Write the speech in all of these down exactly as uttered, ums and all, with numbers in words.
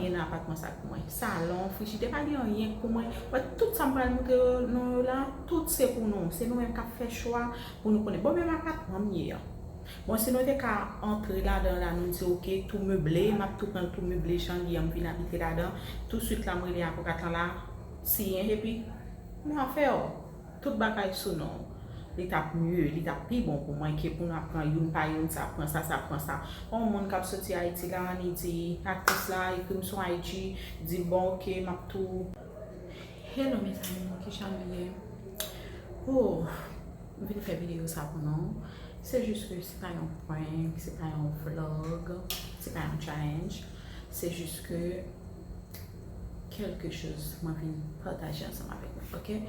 Anyen nan apatman sa pou mwen. Salon, frijidè, pa gen anyen pou mwen. Wè, tout sa m pral montre yo, nou yo la, tout se pou nou. Se nou menm k ap fè chwa pou nou konnen. Bon, menm apatman m ye an. Bon, si nou te ka antre ladan la, nou di, "Oke, tou meble, m ap tou pran l tou meble, jan li an, m vin abite ladan." Tousuit la, m rele avokat lan la, siyen, epi nou afè w. Tout bagay sou non. Li t ap mye, li t ap pi bon pou mwen ke pou n ap pran youn pa youn, sa pran sa, sa pran sa. Yon moun k ap soti Ayiti la, li di, "Aktris la, ekri m sou I G, di m, bon, oke, m ap tou." Hello, mezanmi, kijan nou ye? Oh, m vin fè videyo sa pou nou. Se jis ke se pa yon prank, se pa yon vlog, se pa yon challenge. Se jis ke kèlke choz mwen vin pataje ansanm avèk nou, oke?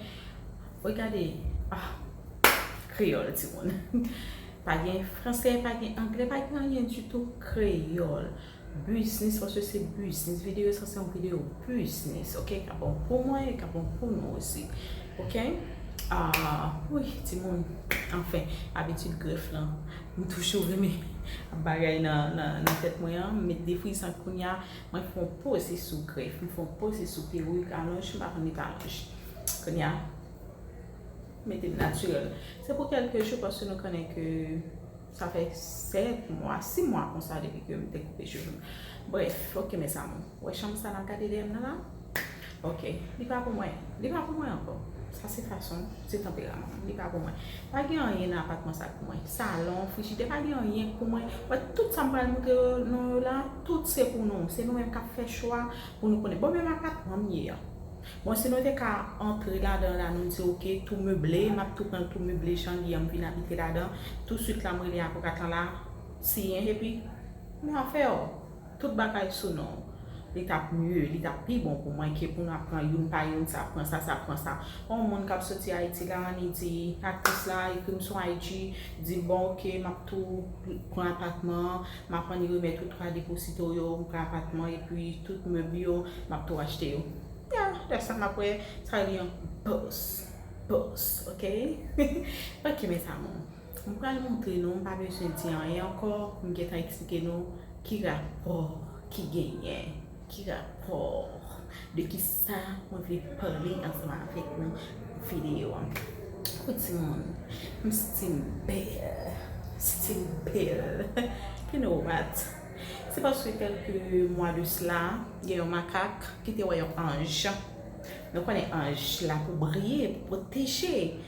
Regade, ah, kreyòl, timoun. Pa gen franse, pa gen angle, pa gen anyen ditou, kreyòl. Biznis, paske se biznis. Videyo sa se yon videyo biznis, oke? Ka bon pou mwen, e ka bon pou nou osi, oke? Ah, wi, timoun. Anfen, abitid grèf lan, m toujou renmen ap bagay nan, nan, nan tèt mwen an. M met defrizan kounye a, mwen fè yon poze sou grèf, m fè yon poze sou perik, alonj, m pa konn li pa alonj. Kounye a, mete m natirèl. Se pou kèlke jou, paske nou konnen ke sa fè sèt mwa, sis mwa konsa depi ke m te koupe cheve m. Brèf, oke, mes amours. Wè chanm sa n ap gade dèyè m nan la? Oke, li pa pou mwen. Li pa pou mwen ankò. Sa se fason, se tanperaman m. Li pa pou mwen. Pa gen anyen nan apatman sa pou mwen. Salon, frijidè, pa gen anyen pou mwen. Wè, tout sa m pral montre yo, nou yo la, tout se pou nou. Se nou menm k ap fè chwa pou nou konnen. Bon, menm apatman m ye an. Bon, si nou te ka antre ladan la, nou di, "Oke, tou meble, m ap tou pran l tou meble, jan li an, m vin abite ladan." Tousuit la, m rele avokat lan la, siyen, epi nou afè w. Tout bagay sou non. Li t ap mye, li t ap pi bon pou mwen ke pou n ap pran youn pa youn, sa pran sa, sa pran sa. Yon moun k ap soti Ayiti la, li di, "Aktris la, ekri m sou I G, di m, bon, oke, m ap tou pran apatman an, m ap annik remèt ou twa depozito yo, m pran apatman, epi tout mèb yo, m ap tou achte yo." Ya, lè sa m ap wè, sa rele yon boss. Boss, oke? Oke, mes amours. M pral montre nou, m pa bezwen di anyen ankò, m gentan eksplike nou ki rapò ki genyen, ki rapò de kisa mwen vle pale ansanm avèk nou videyo an. Kou timoun, m still bèl, still bèl. You know what? Se paske kèlke mwa de sila, gen yon makak ki te wè yon anj. Nou konnen anj la pou briye, pou pwoteje.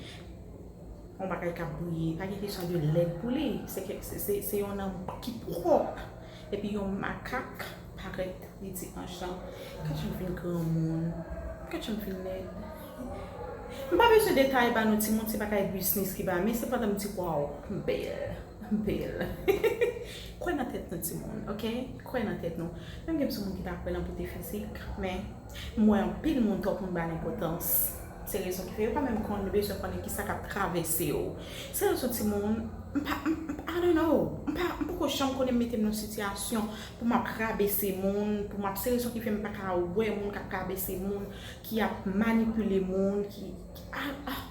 Yon bagay k ap briye, pa gen kesyon de lèd pou li. Se ke, se, se, se yon nanm ki pwòp. Epi yon makak parèt, li di anj lan, "Gad jan m vin granmoun, gad jan m vin lèd." M pa bezwen detay ba nou timoun, se bagay biznis ki ba, men sepandan m di, "Waw, m bèl, m bèl." Kwè nan tèt nou timoun, oke? Kwè nan tèt nou. Menm ke m se yon moun ki pa kwè nan bote fizik, men m wè anpil moun, twòp moun ba l enpòtans. Se rezon ki fè yo pa menm konn, bezwen konnen kisa k ap travèse yo. Se rezon timoun, m pa, m, m, I don't know. M pa, m poko janm konnen m mete m nan sitiyasyon pou m ap rabese moun, pou m ap, se rezon ki fè m pa ka wè moun k ap rabese moun, ki ap manipile moun, ki, ki, ah, ah.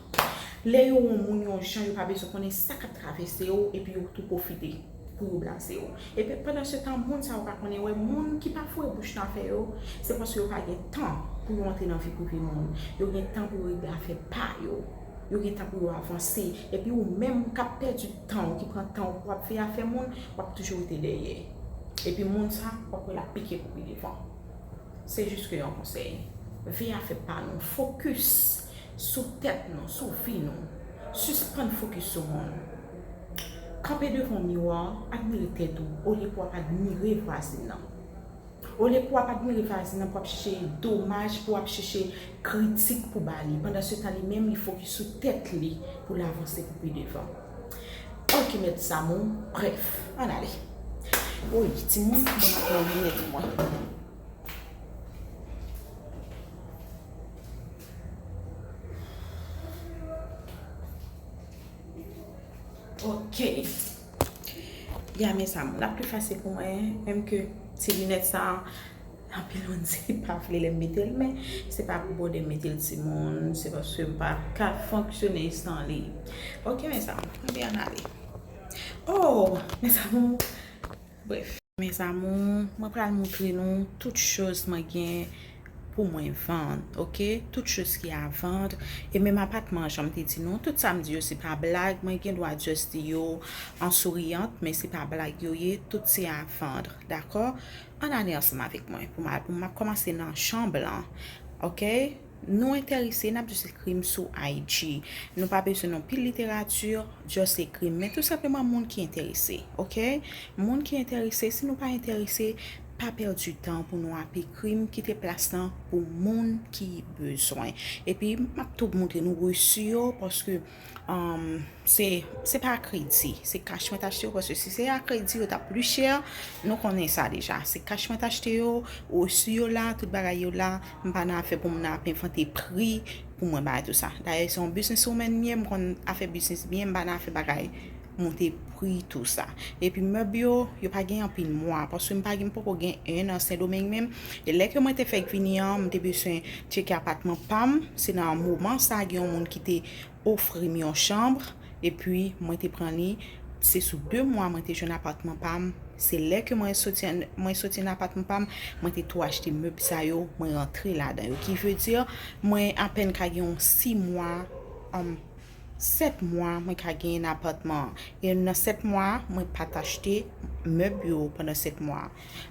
Lè yo wè yon moun yon jan, yo pa bezwen konnen sa k ap travèse yo, epi yo tou pwofite pou yo blaze yo. Epi pandan se tan, moun sa yo pa konnen, wè, moun ki pa foure bouch nan afè yo, se paske yo pa gen tan pou yo antre nan vi prive moun. Yo gen tan pou yo regle afè pa yo. Yo gen tan pou yo avanse. Epi ou menm k ap pèdi tan w, ki pran tan w pou w ap veye afè moun, w ap toujou rete dèyè. Epi moun sa, w ap wè l ap pike pou pi devan. Se jis ke yon konsèy. Veye afè pa nou. Fokis sou tèt nou, sou vi nou. Sispann fokis sou moun. Kanpe devan yon miwa, admire tèt ou, olye pou w ap admire vwazin nan. Olye pou w ap admire vwazin nan, pou w ap chèche domaj, pou w ap chèche kritik pou ba li. Pandan se tan, li menm, li fokis sou tèt li pou l avanse pou pi devan. Oke, mèt zamou, brèf, ann ale. Woy, timoun, bon, m ap pran linèt mwen. Ok. Ya, mes amours, l ap pi fasil pou mwen, menm ke ti linèt sa, anpil moun di pa vle lè m mete l, men se pa pou bòdè m mete l, timoun, se paske m pa ka fonksyone san li. Ok, mes amours, ebyen, ann ale. Oh, mes amours, brèf. Mes amours, mwen pral montre nou tout choz mwen gen pou mwen vann, ok? Tout choz ki a vann. E menm apatman an, jan m te di nou, tout sa m di yo, se pa blag. Mwen gen dwa just di yo an souriant, men se pa blag yo ye. Tout se a vann, dakò? Ann ale ansanm avèk mwen pou m, pou m ap kòmanse nan chanm lan, ok? Nou enterese, n ap just ekri m sou I G. Nou pa bezwen non pil literati, just ekri m. Men tou senpleman, moun ki enterese, ok? Moun ki enterese, si nou pa enterese, pa pèdi tan pou nou ap ekri m, kite plas lan pou moun ki bezwen. Epi, m ap tou montre nou resi yo, paske, um, se, se pa a kredi, se kach mwen t achte yo, paske si se a kredi, yo t ap pli chè, nou konnen sa deja. Se kach mwen t achte yo, resi yo la, tout bagay yo la, m pa nan afè pou m nan ap envante pri pou mwen bay tout sa. Dayè, se yon business woman m ye, m konn afè biznis byen, m pa nan afè bagay monte pri tou sa. Epi mèb yo, yo pa gen anpil mwa, paske m pa gen, m poko gen en an Sendomeng menm. E lè ke mwen te fèk vini an, m te bezwen tcheke apatman pa m. Se nan moman sa, gen yon moun ki te ofri m yon chanm, epi mwen te pran li. Se sou de mwa mwen te jwenn apatman pa m. Se lè ke mwen soti an, mwen soti nan apatman pa m, mwen te tou achte mèb sa yo, mwen rantre ladan yo. Ki vle di, mwen apèn ka gen yon sis mwa, um, sèt mwa, mwen ka genyen apatman an. E nan sèt mwa, mwen pa t achte mèb yo pandan sèt mwa.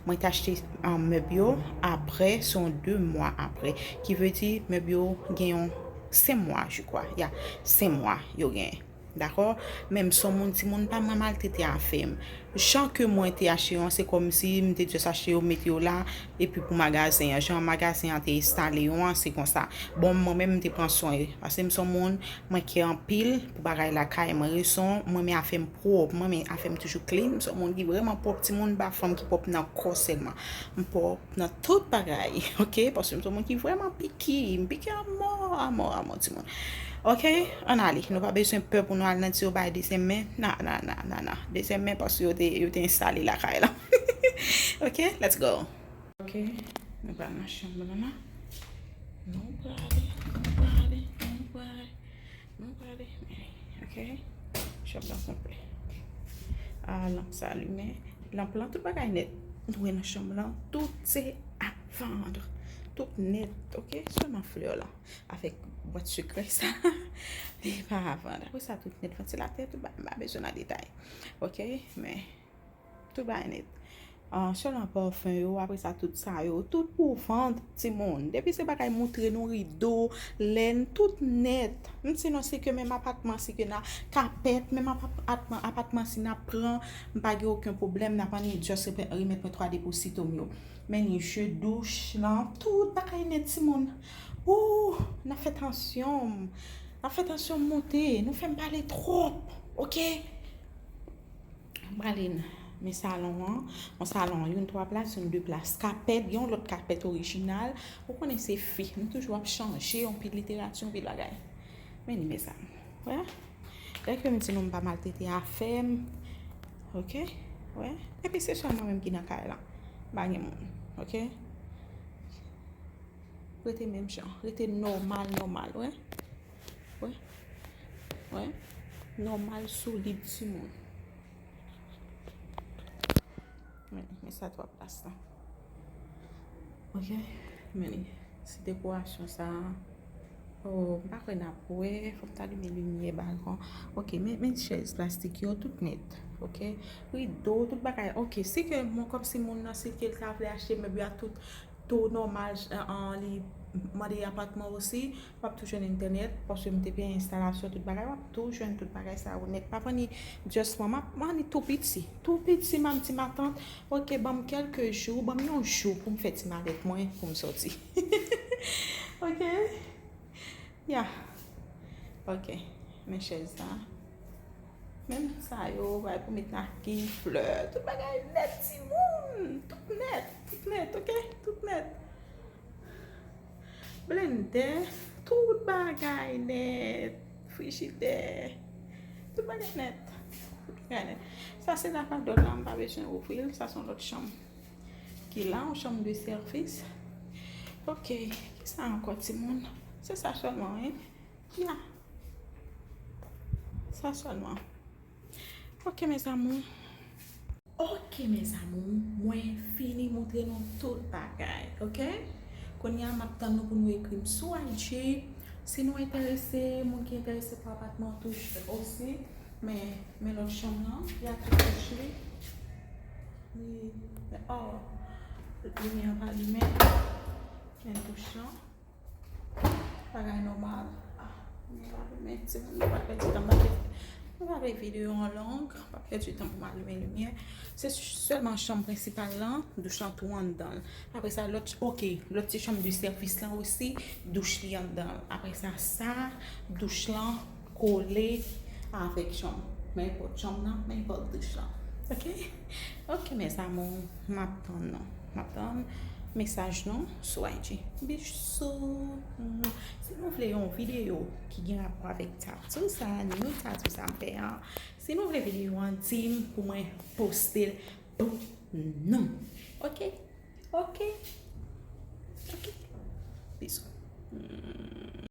Mwen t achte, um, mèb yo apre, se yon de mwa apre. Ki vle di, mèb yo gen yon senk mwa, je crois. Ya, senk mwa yo genyen. Dakò? Men m se yon moun, timoun pa mwen maltrete afè m. Jan ke mwen te achte yo an, se kòmsi m te just achte yo, mete yo la, epi pou magazen an. Jan magazen an te enstale yo an, se konsa. Bon, mwen menm, m te pran swen yo. Paske m se yon moun, mwen kè anpil pou bagay lakay mwen. Rezon, mwen renmen afè m pwòp. Mwen renmen afè m toujou clean. M se yon moun ki vrèman pwòp, timoun, m pa fanm ki pwòp nan kò sèlman. M pwòp nan tout bagay, ok? Paske m se yon moun ki vrèman piki. M piki anmò, anmò, anmò, timoun. Ok? Ann ale. Nou pa bezwen pè pou nou al nan ti yo bay dezyèm men. Nan, nan, nan, nan, nan. Dezyèm men paske yo te, yo te enstale lakay la. Ok? Let's go. Ok? Nou pral nan chanm lan la. Nou prale, nou prale, nou prale. Nou prale. Ok? Chanm lan konplè. Ah, lanp sa limen. Lanp lan, tout bagay nèt. Nou wè nan chanm lan, tout se a vann. Tout nèt, ok? Sèlman flè lan avèk bwat sekrè sa, li pa a vann. Apre sa, tout nèt, vantilatè, tout bagay, m pa bezwen nan detay. Ok? Men, tout bagay nèt. Ah, sèlman pafen yo, apre sa, tout sa yo, tout pou vann, timoun. Depi se bagay moutre nou, rido, lèn, tout nèt. M, sinon, si ke menm apatman, si ke nan kapèt, menm apatman, apatman, si n ap pran, m pa gen okenn pwoblèm, n ap annik just remèt mwen twa deposito m yo. Men ni je douch lan, tout bagay nèt, timoun. Ooh, n ap fè tansyon m. N ap fè tansyon m monte, nou fè m pale twòp, ok? M prale nan men salon an. Yon salon, youn twa plas, youn de plas. Kapèt, gen yon lòt kapèt orijinal. Ou konnen se fi. Nou toujou ap chanje, yon pil literati, yon pil bagay. Men ni, mezanmi. Wè? Lè ke m di nou m pa maltrete afè m. Ok? Wè? Epi se sèl mwen menm ki nan kay lan. M pa gen moun. Ok? Rete menm jan. Rete nòmal, nòmal, wè. Wè. Wè. Nòmal, solid, timoun. Men, men sa twa plas lan. Ok? Men, se dekorasyon sa. Oh, m pa kwè n ap wè. Fò m ta limen limyè balkon. Ok, men, men chèz plastik yo, tout nèt. Ok? Rido, tout bagay. Ok, si ke mwen kòmsi moun nan, si ke l ta vle achte mèb yo a tout tou nòmal, jan, an, li mande apatman osi, w ap tou jwenn entènèt, paske m te peye enstalasyon, tout bagay, w ap tou jwenn tout bagay sa yo nèt. Pa vann ni just mwen, m ap vann ni tou piti. Tou piti, m ap di matant, ok, ban m kèlke jou, ban m yon jou pou m fè ti malèt mwen, pou m sòti. Ok? Ya. Ok. Men chèz sa. Menm sa yo, bay pou met nan ki flè. Tout bagay nèt, timoun. Tout nèt. Tout nèt, ok? Tout nèt. Blendè. Tout bagay nèt. Frijidè. Tout bagay nèt. Tout bagay nèt. Sa se lapadòl la, m pa bezwen ouvri l. Sa se yon lòt chanm ki la, yon chanm de sèvis. Ok. Kisa ankò, timoun? Se sa sèlman, wi. Ya. Sa sèlman. Ok, mes amours. Ok, mes amours, mwen fini montre nou tout bagay, ok? Kounye a, m ap tann nou pou nou ekri m sou I G. Si nou enterese, moun ki enterese pou apatman an tou osi, men, men lòt chanm nan, y a tout touch li. Li, oh, limyè an pa limen. Men touch lan. Bagay nòmal. Ah, men, men, timoun, nou pa pèdi tan, m pa pèdi, nou pa fè videyo an long, m pa pèdi tan pou m alimen limyè. Se sèlman chanm prensipal lan, douch lan tou anndan l. Apre sa, lòt, ok, lòt ti chanm de sèvis lan osi, douch li anndan l. Apre sa, sa, douch lan kole avèk chanm. Men pòt chanm nan, men pòt douch lan. Ok? Ok, mes amours, m ap tann nou. M ap tann mesaj nou sou I G. Bisou. Si nou vle yon videyo ki gen rapò avèk tatou sa, new tatou sa m fè an, si nou vle videyo an, di m pou mwen poste l pou nou. Ok? Ok? Ok? Bisou.